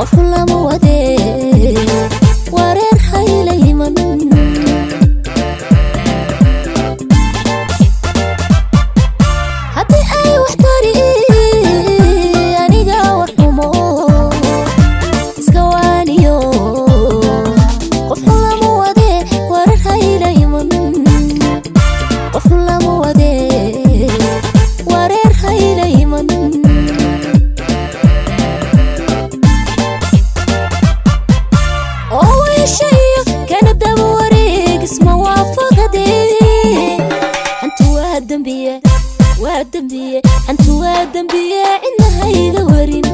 Qofku lama wadee, wareer hayla iman. Haddii ay wax tari aniga war xumo iska waaniyo. Qofku lama wadee, wareer hayla iman. Qofku lama wadee, wareer hayla iman. Oo weeshayo kana daba wareeg isma waafaqadee. Hantu waa dembiye, waa dembiye, hantu waa dembiye, cidna hayga warin.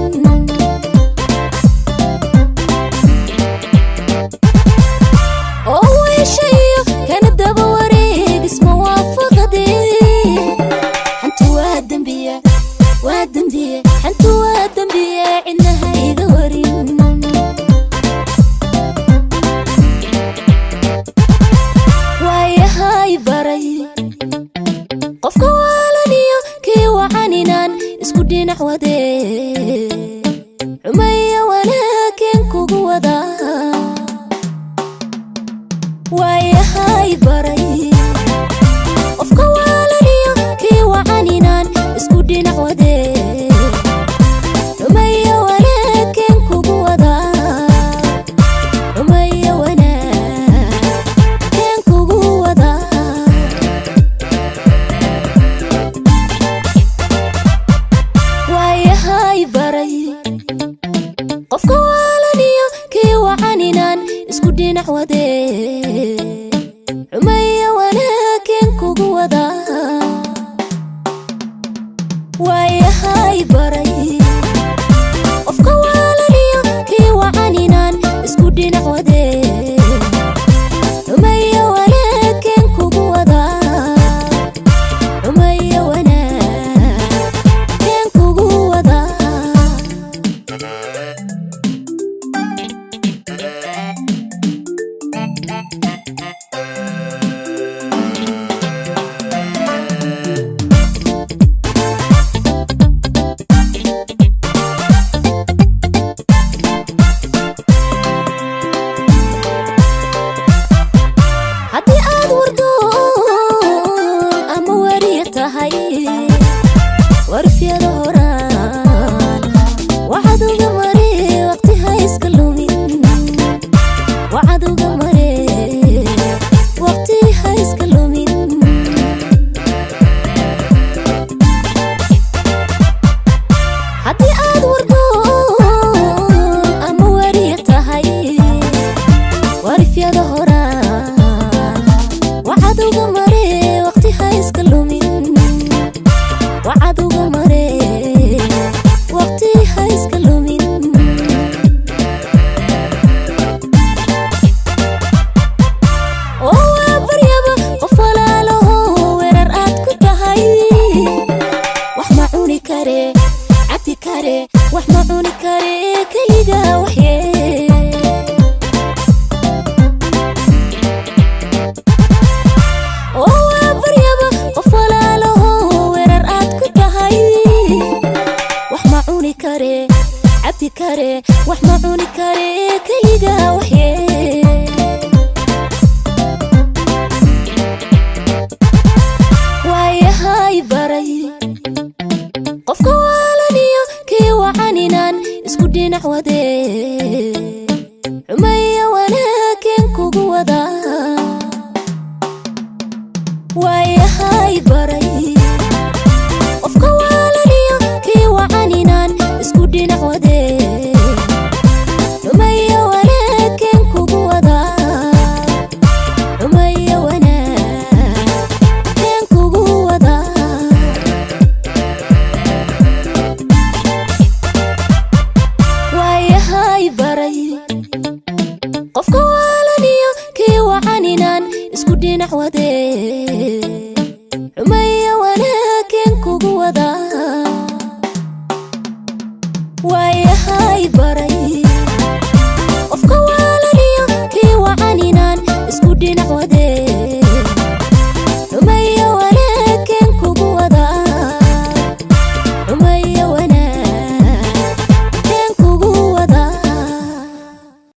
Oo weeshayo kana daba wareeg isma waafaqadee. Hantu waa dembiye, waa dembiye, hantu waa dembiye, cidna hayga warin. Waayahay baray qofka waalaniyo kii wacan inaan isku dhinac wadee, xumaya wanaageen kugu wadaa. Waayahay baray qofka waalaniyo kii wacan inaan isku dhinac wadee, xumaya wanaageen kugu wadaa, xumaya wanaageen kugu wadaa. Waayahay baray qofka waalaniyo kii wacan inaan isku dhinac wadee, xumaya wanaageen kugu wadaa. Waayahay baray qofka waalaniyo kii wacan inaan isku dhinac wadee, xumaya wanaageen kugu wadaa, xumaya wanaageen kugu wadaa. Haddii aad wardoon ama wariya tahay, warfyada horaan waxaad uga mare, waqti ha iska lumin. Waxaad uga mare, waqti ha iska lumin. Haddii aad wardoon ama wariya tahay, warifyada horaan waxaad uga mare, waqti ha iska lumin. Waxaad uga mare, waqti ha iska lumin. Oo waa baryaba qof walaalaho weerar aad ku tahay. Wax ma cuni kare, cabi kare, wax ma cuni kare, keliga waxyee. Oo waa baryaba qof walaalaho weerar aad ku tahay. Wax ma cuni kare, cabi kare, wax ma cuni kare, keliga waxyee. Waayahay baray qofka waalaniyo kii wacan inaan isku dhinac wadee, xumaya